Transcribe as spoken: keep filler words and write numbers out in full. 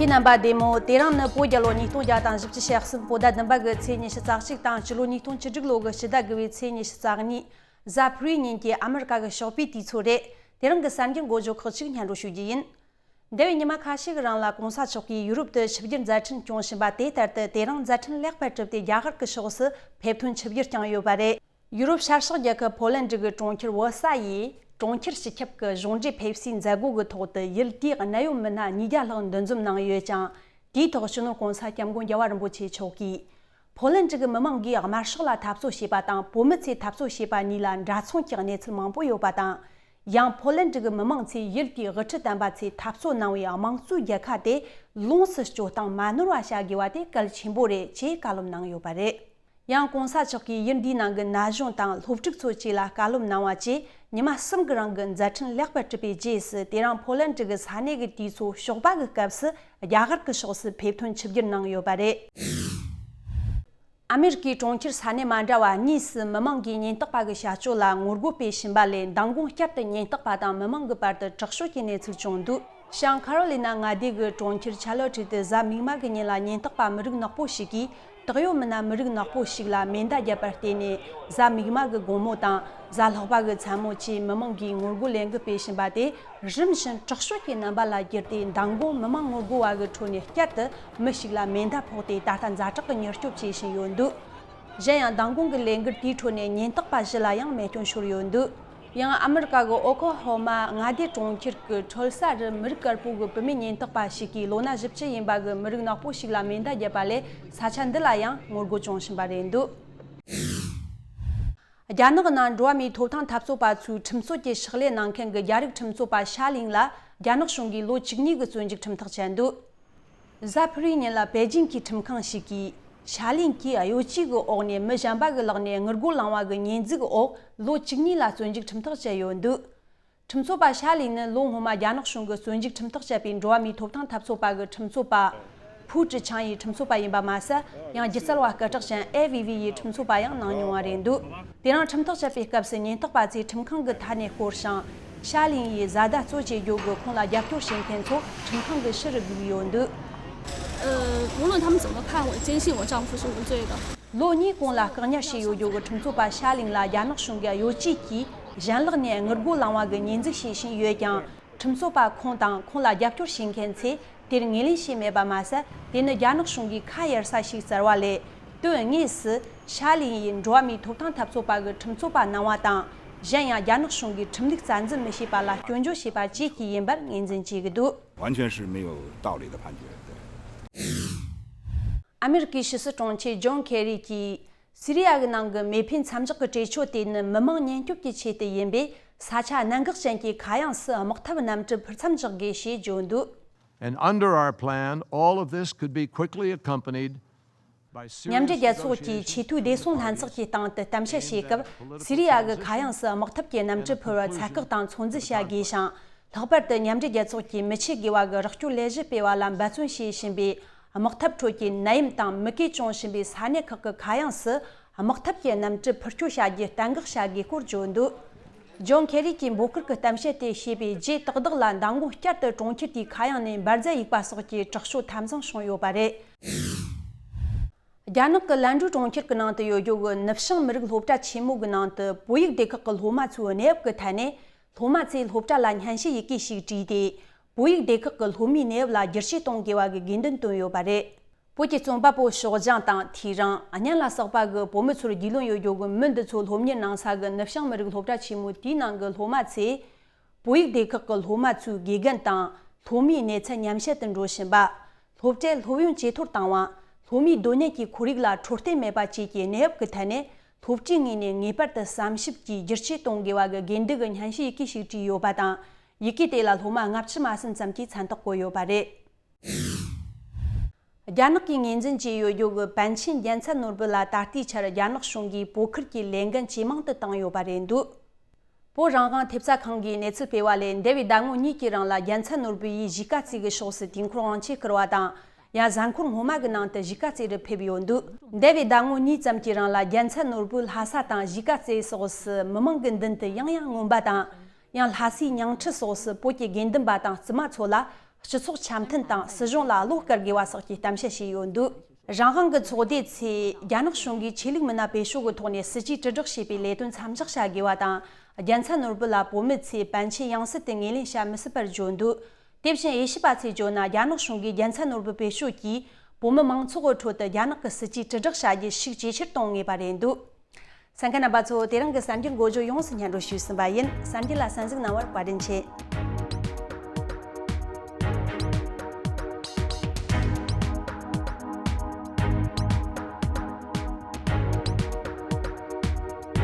རྣམ་པ་བདེ་མོ། དེ་རིང་ནི་བོད་རྒྱལ་ལོ་ཉིས་སྟོང་བརྒྱ་དང་བཞི་བཅུ་ཞེ་གསུམ། བོད་ཟླ་བདུན་པ་གི་ཚེས་ཉི་ཤུ་རྩ་གཅིག་དང་། སྤྱི་ལོ་ཉིས་སྟོང་བཅུ་དྲུག་ལོ་གི་སྤྱི་ཟླ་དགུ་པའི་ཚེས་ཉི་ཤུ་རྩ་གཉིས། གཟའ་ཕུར་བུའི་ཉིན་གྱི་ཨ་མི་རི་ཀ་གི་ཞོགས་པའི་དུས་ཚོད་རེད། དེ་རིང་གི་གསར་འགྱུར་འགོ་བརྗོད་ཁག་ཅིག་སྙན་སྒྲོན་ཞུ་རྒྱུ་ཡིན། འདས་པའི་ཉི་མ་ཁ་ཤས་ཀྱི་རིང་ལ་གོང་ས་མཆོག་གིས་ཡུ་རོབ་ཏུ་ཆིབས་བསྒྱུར་མཛད་འཕྲིན་སྐྱོང་བཞིན་པ་དེ་ལྟར་དུ། དེ་རིང་མཛད་འཕྲིན་ལེགས་པར་གྲུབ་སྟེ། རྒྱ་གར་གྱི་ཕྱོགས་སུ་ཕེབས་ཐོན་ཆིབས་བསྒྱུར་བསྐྱངས་ཡོད་པ་རེད། ཡུ་རོབ་ཤར་ཕྱོགས་རྒྱལ་ཁབ་ཕོ་ལན་ཌི་གི་གྲོང་ཁྱེར་ཝོ་སཱ་ཡིས་གྲོང་ཁྱེར་སྤྱི་ཁྱབ་ཀྱི་གཞུང་འབྲེལ་ཕེབས་བསུའི་མཛད་སྒོ་གི་ཐོག་ཏུ་ཡུལ་དེའི་གནད་ཡོད་མི་སྣ་ཉིས་བརྒྱ་ལྷག་འདུ་འཛོམས་གནང་ཡོད་ཅིང་། དེའི་ཐོག་སྤྱི་ནོར་༸གོང་ས་༸སྐྱབས་མགོན་རྒྱལ་བ་རིན་པོ་ཆེ་མཆོག་གིས། ཕོ་ལན་ཌི་གི་མི་མང་གིས་དམར་ཤོག་ལ་འཐབ་རྩོད་བྱས་པ་དང་། བོད་མི་ཚོས་འཐབ་རྩོད་བྱས་པ་གཉིས་ལ་འདྲ་མཚུངས་ཀྱི་གནས་ཚུལ་མང་པོ་ཡོད་པ་དང་། ཡང་ཕོ་ལན་ཌི་གི་མི་མང་ཚོས་ཡུལ་དེའི་དབུ་ཁྲིད་དམ་པ་ཚོས་འཐབ་རྩོད་གནང་བའི་དམངས་གཙོའི་རྒྱལ་ཁ་དེ་ལོངས་སུ་སྤྱོད་སྟངས་མ་ནོར་བ་བྱ་དགོས་པ་དེ་གལ་ཆེན་པོ་རེད་ཅེས་བཀའ་སློབ་གནང་ཡོད་པ་རེད། ཡང་༸གོང་ས་མཆོག་གིས་ཡུལ་འདིའི་ནང་གི་ན་གཞོན་དང་སློབ་ཕྲུག་ཚོ་བཅས་ལ་བཀའ་སློབ་གནང་བ་བཅས་ཉི་མ་གསུམ་གྱི་རིང་གི་མཛད་འཕྲིན་ལེགས་པར་གྲུབ་པའི་རྗེས་སུ། དེ་རིང་ཕོ་ལན་ཌི་གི་ས་གནས་ཀྱི་དུས་ཚོད་ཞོགས་པ་གི་སྐབས་སུ་རྒྱ་གར་གྱི་ཕྱོགས་སུ་ཕེབས་ཐོན་ཆིབས་བསྒྱུར་གནང་ཡོད་པ་རེད། ཨ་མེ་རི་ཀའི་གྲོང་ཁྱེར་ས་གནས་མ་འདྲ་བ་གཉིས་སུ་མི་མང་གིས་ཉེན་རྟོག་པ་གི་བྱ་སྤྱོད་ལ་ངོ་རྒོལ་སྤེལ་བཞིན་པ་ལས། མདང་དགོང་བསྐྱར་དུ་ཉེན་རྟོག་པ་དང་མི་མང་གི་བར་དུ་དྲག་ཤོས་ཀྱི་གནས་ཚུལ་བྱུང་འདུག་བྱང་ཁ་རོ་ལི་ན་མངའ་སྡེ་གི་གྲོང་ཁྱེར་ཆར་ལོ་ཊི་དུ་གཟའ་མིག་དམར་གྱི་ཉིན་ལ་ཉེན་རྟོག་པ་མི་རིགས་ནག་པོ་ཞིག་གིས། དག་ཡོད་མི་སྣ་མི་རིགས་ནག་པོ་ཞིག་ལ་མེ་མདའ་བརྒྱབ་པར་བརྟེན་ནས། གཟའ་མིག་དམར་གྱི་དགོང་མོ་དང་། གཟའ་ལྷག་པ་གི་མཚན་མོ་བཅས་མི་མང་གིས་ངོ་རྒོལ་ལས་འགུལ་སྤེལ་བཞིན་པ་དེ། རིམ་བཞིན་དྲག་ཤོས་ཀྱི་རྣམ་པ་ལ་གྱུར་ཏེ། མདང་དགོང་མི་མང་ངོ་རྒོལ་བ་གི་ཁྲོད་ནས་བསྐྱར་དུ་མི་ཞིག་ལ་མེ་མདའ་ཕོག་སྟེ། ད་ལྟ་ཛ་དྲག་གི་མྱུར་སྐྱོབ་བྱེད་བཞིན་ཡོད་འདུག་གཞན་ཡང་མདང་དགོང་གི་ལས་འགུལ་དེའི་ཁྲོད་ནས་ཉེན་རྟོག་པ་བཞི་ལ་ཡང་རྨས་སྐྱོན་ཤོར་ཡོད་འདུག་ཡང་ཨ་མི་རི་ཀ་གི་ཨོ་ཁོ་ཧོ་མ་མངའ་སྡེ་གྲོང་ཁྱེར་གྱི་ཁྲོལ་ས་རུ་མི་རིགས་དཀར་པོ་གི་བུད་མེད་ཉེན་རྟོག་པ་ཞིག་གིས་ལོ་ན་བཞི་བཅུ་ཡིན་པ་གི་མི་རིགས་ནག་པོ་ཞིག་ལ་མེ་མདའ་བརྒྱབ་པ་ལས། ས་ཆ་འདི་ལ་ཡང་ངོ་རྒོལ་བྱུང་བཞིན་པ་རེད་འདུག་རྒྱ་ནག་ནང་འགྲོ་བ་མིའི་ཐོབ་ཐང་འཐབ་རྩོད་པ་ཚོའི་ཁྲིམས་རྩོད་ཀྱི་ཕྱག་ལས་གནང་མཁན་གྱི་རྒྱ་རིགས་ཁྲིམས་རྩོད་པ་ཤ་ལིང་ལ་རྒྱ་ནག་གཞུང་གིས་ལོ་བཅུ་གཉིས་ཀྱི་བཙོན་འཇུག་ཁྲིམས་ཐག་བཅད་འདུག་གཟའ་ཕུར་བུའི་ཉིན་ལ་པེ་ཅིང་གི་ཁྲིམས་ཁང་ཞིག་གིས། ཤ་ལིང་གིས་གཡོ་ཇུས་ཀྱི་འོག་ནས་མི་གཞན་པ་གི་ལག་ནས་དངུལ་སྒོར་བླངས་པ་གི་ཉེས་འཛུགས་འོག་ལོ་བཅུ་གཉིས་ལ་བཙོན་འཇུག་ཁྲིམས་ཐག་བཅད་ཡོད་འདུག་ཁྲིམས་རྩོད་པ་ཤ་ལིང་ནི་ལོ་སྔོན་མ་རྒྱ་ནག་གཞུང་གིས་བཙོན་འཇུག་ཁྲིམས་ཐག་བཅད་པའི་འགྲོ་བ་མིའི་ཐོབ་ཐང་འཐབ་རྩོད་པ་གི་ཁྲིམས་རྩོད་པ། ཕུའུ་ཀྲི་ཆང་ཡི་ཁྲིམས་རྩོད་པ་ཡིན་པ་མ་ཟད། ཡང་སྒྱུ་རྩལ་བ་སྐད་གྲགས་ཅན་ཨེ་ཝི་ཝི་ཡི་ཁྲིམས་རྩོད་པ་ཡང་གནང་མྱོང་བ་རེད་འདུག་དེ་རིང་ཁྲིམས་ཐག་བཅད་པའི་སྐབས་སུ་ཉེན་རྟོག་པ་ཚོས་ཁྲིམས་ཁང་གི་མཐའ་ནས་བསྐོར་ཞིང་། ཤ་ལིང་ཡིས་བཟའ་ཟླ་གཙོ་བྱེད་རྒྱུ་གི་ཁོང་ལ་རྒྱབ་སྐྱོར་བྱེད་མཁན་ཚོ་ཁྲིམས་ཁང་གི་ཕྱི་རུ་བསྒུགས་ཡོད་འདུག 呃，无论他们怎么判，我坚信我丈夫是无罪的。 ལོ་གཉིས་གོང་ལ་བཀག་ཉར་བྱས་ཡོད་རྒྱུ་གི་ཁྲིམས་རྩོད་པ་ཤ་ལིང་ལ་རྒྱ་ནག་གཞུང་གི་གཡོ་ཇུས་ཀྱིས་གཞན་ལག་ནས་དངུལ་སྒོར་བླངས་པ་གི་ཉེས་འཛུགས་བྱེད་བཞིན་ཡོད་ཀྱང་། ཁྲིམས་རྩོད་པ་ཁོང་དང་ཁོང་ལ་རྒྱབ་སྐྱོར་བྱེད་མཁན་ཚོས་དེར་ངོས་ལེན་བྱས་མེད་པ་མ་ཟད། དེ་ནི་རྒྱ་ནག་གཞུང་གིས་ཁ་གཡར་ས་ཞིག་བཙལ་བ་ལས། དོན་དངོས་སུ་ཤ་ལིང་ཡིས་འགྲོ་བ་མིའི་ཐོབ་ཐང་འཐབ་རྩོད་པ་གི་ཁྲིམས་རྩོད་པ་གནང་བ་དང་། གཞན་ཡང་རྒྱ་ནག་གཞུང་གིས་ཁྲིམས་ལུགས་རྩ་འཛིན་མི་བྱེད་པ་ལ་སྐྱོན་བརྗོད་བྱས་པ་བཅས་ཀྱིས་ཡིན་པར་ངོས་འཛིན་བྱེད་ཀྱི་འདུག 完全是没有道理的判决。对。 ཨ་མེ་རི་ཀའི་ཕྱི་སྲིད་དྲུང་ཆེ་ཇོན་ཁེ་རི་གྱིས། སི་རི་ཡ་གི་ནང་གི་མེ་འཕེན་མཚམས་འཇོག་གི་གྲོས་ཆོད་དེ་ནི་མི་མང་ཉེན་སྐྱོབ་ཀྱི་ཆེད་དུ་ཡིན་པས། ས་ཆ་གནད་འགག་ཅན་གྱི་ཁ་གཡང་སུ་དམག་འཐབ་གནམ་གྲུ་འཕུར་མཚམས་འཇོག་དགོས་ཞེས་བརྗོད་འདུག And under our plan, all of this could be quickly accompanied by serious negotiations. མཉམ་འབྲེལ་རྒྱལ་ཚོགས་ཀྱི་ཆེས་མཐོའི་བདེ་སྲུང་ལྷན་ཚོགས་ཀྱི་སྟེང་དུ་གཏམ་བཤད་བྱེད་སྐབས། སི་རི་ཡ་གི་ཁ་གཡང་སུ་དམག་འཐབ་ཀྱི་གནམ་གྲུ་འཕུར་བར་ཚད་བཀག་དང་ཚོད་འཛིན་བྱ་དགོས་ཤིང་། ལྷག་པར་དུ་མཉམ་འབྲེལ་རྒྱལ་ཚོགས་ཀྱིས་མི་ཆོད་དགོས་པ་གི་རོགས་སྐྱོར་ལས་གཞི་སྤེལ་བ་ལ་འབད་བརྩོན་བྱེད་བཞིན་པའི་དམག་འཐབ་ཁྲོད་ཀྱི་ནད་ཡམས་དང་མུ་གེ་བྱུང་བཞིན་པའི་ས་གནས་ཁག་གི་ཁ་གཡང་སུ་དམག་འཐབ་ཀྱི་གནམ་གྲུ་འཕུར་སྐྱོད་བྱ་རྒྱུ་གཏན་འགོག་བྱ་དགོས་སྐོར་བརྗོད་འདུག་ཇོན་ཁེ་རི་གྱིས་འབོད་སྐུལ་གྱི་གཏམ་བཤད་དེ་བྱས་པའི་རྗེས། ཏག་ཏག་ལ་མདང་དགོང་བསྐྱར་དུ་གྲོང་ཁྱེར་དེའི་ཁ་གཡང་ནས་འབར་རྫས་གཡུགས་པ་སོགས་ཀྱི་དྲག་ཤོས་འཐབ་འཛིང་བྱུང་ཡོད་པ་རེད། རྒྱ་ནག་གི་ལན་ཀྲུའུ་གྲོང་ཁྱེར་གྱི་ནང་དུ་ཡོད་རྒྱུ་གི་ནུབ་བྱང་མི་རིགས་སློབ་གྲྭ་ཆེན་མོ་གི་ནང་དུ་བོད་ཡིག་སྡེ་ཁག་གི་སློབ་མ་ཚོའི་གནས་བབ་ཀྱི་ཐད་ནས། སློབ་མ་ཚོས་སློབ་གྲྭ་ལ་སྙན་ཞུ་ཡི་གེ་ཞིག་བྲིས་ཏེ། བོད་ཡིག་སྡེ་ཁག་གི་སློབ་མའི་གནས་བབ་ལ་བསྒྱུར་བཅོས་གཏོང་དགོས་པ་གི་དགོས་འདུན་བཏོན་ཡོད་པ་རེད། བོད་ཀྱི་རྩོམ་པ་པོ་ཞོགས་ལྗང་དང་། ཐེའུ་རང་། གཉན་ལ་སོགས་པ་གི་བོད་མི་ཚོར་རྒྱུས་ལོན་ཡོད་རྒྱུ་གི་མི་འདི་ཚོ་སློབ་གཉེར་གནང་ས་གི་ནུབ་བྱང་མི་རིགས་སློབ་གྲྭ་ཆེན་མོ་དེའི་ནང་གི་སློབ་མ་ཚོས། བོད་ཡིག་སྡེ་ཁག་གི་སློབ་མ་ཚོའི་དགེ་རྒན་དང་། སློབ་མའི་གནས་ཚད་ཉམས་བཤད་དུ་འགྲོ་བཞིན་པ། སློབ་གྲྭའི་སློབ་ཡོན་ཇེ་མཐོར་བཏང་བ། སློབ་མའི་སྡོད་གནས་ཀྱི་ཁོར་ཡུག་ལ་འཕྲོད་བསྟེན་མེད་པ་བཅས་ཀྱི་གནས་བབ་ཀྱི་ཐད་ནས། སློབ་གྲྭའི་ངོས་ནས་ངེས་པར་དུ་བསམ་ཞིབ་ཀྱིས་བསྒྱུར་བཅོས་གཏོང་དགོས་པ་གི་དགོས་འདུན་གྱི་སྙན་ཞུ་ཡི་གེ་ཞིག་བྲིས་ཡོད་པ་དང་། ཡི་གེ་དེ་ལ་སློབ་མ་ལྔ་བཅུ་མ་ཟིན་ཙམ་གྱིས་མཚན་རྟགས་བཀོད་ཡོད་པ་རེད། རྒྱ་ནག་གིས་ངོས་འཛིན་བྱས་ཡོད་རྒྱུ་གི་པཎ་ཆེན་རྒྱལ་མཚན་ནོར་བུ་ལ་ད་ལྟའི་ཆར་རྒྱ་ནག་གཞུང་གིས་བོད་ཁུལ་གྱི་ལས་འགན་ཇེ་མང་དུ་བཏང་ཡོད་པ་རེད་འདུག་བོད་རང་དབང་ཐེབས་རྩ་ཁང་གིས་གནས་ཚུལ་སྤེལ་བ་ལས། འདས་པའི་ཟླ་ངོ་གཉིས་ཀྱི་རིང་ལ་རྒྱལ་མཚན་ནོར་བུ་ཡིས་གཞིས་ཀ་རྩེ་གི་ཕྱོགས་སུ་དུས་འཁོར་དབང་ཆེན་བསྐུར་བ་དང་། ཡང་གཟའ་འཁོར་སྔོན་མ་གི་ནང་དུ་གཞིས་ཀ་རྩེ་རུ་ཕེབས་ཡོད་འདུག་འདས་པའི་ཟླ་ངོ་གཉིས་ཙམ་གྱི་རིང་ལ་རྒྱལ་མཚན་ནོར་བུས་ལྷ་ས་དང་གཞིས་ཀ་རྩེ་སོགས་སུ་མི་མང་གི་མདུན་དུ་ཡང་ཡང་རྔོན་པ་དང་། ཡང་ལྷ་སའི་ཉིང་ཁྲི་སོགས་སུ་བོད་ཀྱི་དགེ་འདུན་པ་དང་བཙུན་མ་ཚོ་ལ་ སྤྱི་ཚོགས་འཆམ་མཐུན་དང་སྲིད་གཞུང་ལ་བློ་དཀར་དགོས་པ་སོགས་ཀྱི་གཏམ་བཤད་བྱས་ཡོད་འདུག། རང་དབང་གི་ཚོགས་སྡེ་ཚོས་རྒྱ་ནག་གཞུང་གིས་ཆོས་ལུགས་མི་སྣ་བེད་སྤྱོད་ཀྱི་ཐོག་ནས་སྲིད་ཇུས་དྲིལ་བསྒྲགས་བྱེད་པའི་ལས་དོན་མཚམས་འཇོག་བྱ་དགོས་པ་དང་། རྒྱལ་མཚན་ནོར་བུ་ལ་བོད་མི་ཚོས་པཎ་ཆེན་ཡང་སྲིད་དུ་ངོས་ལེན་བྱ་མི་སྲིད་པར་བརྗོད་འདུག། དེ་བཞིན་དབྱེ་ཞིབ་པ་ཚོས་བརྗོད་ན། རྒྱ་ནག་གཞུང་གིས་རྒྱལ་མཚན་ནོར་བུ་བེད་སྤྱོད་ཀྱིས་བོད་མི་མང་ཚོགས་ཀྱི་ཁྲོད་དུ་རྒྱ་ནག་གི་སྲིད་ཇུས་དྲིལ་བསྒྲགས་བྱ་རྒྱུ་ཤུགས་ཇེ་ཆེར་གཏོང་ངེས་པ་རེད་འདུག། གསན་མཁན་རྣམ་པ་ཚོ། དེ་རིང་གི་གསར་འགྱུར་འགོ་བརྗོད་ཡོངས་སུ་སྙན་སྒྲོན་ཞུས་ཟིན་པ་ཡིན། གསར་འགྱུར་ལ་གསན་གཟིགས་གནང་བར་བཀའ་དྲིན་ཆེ།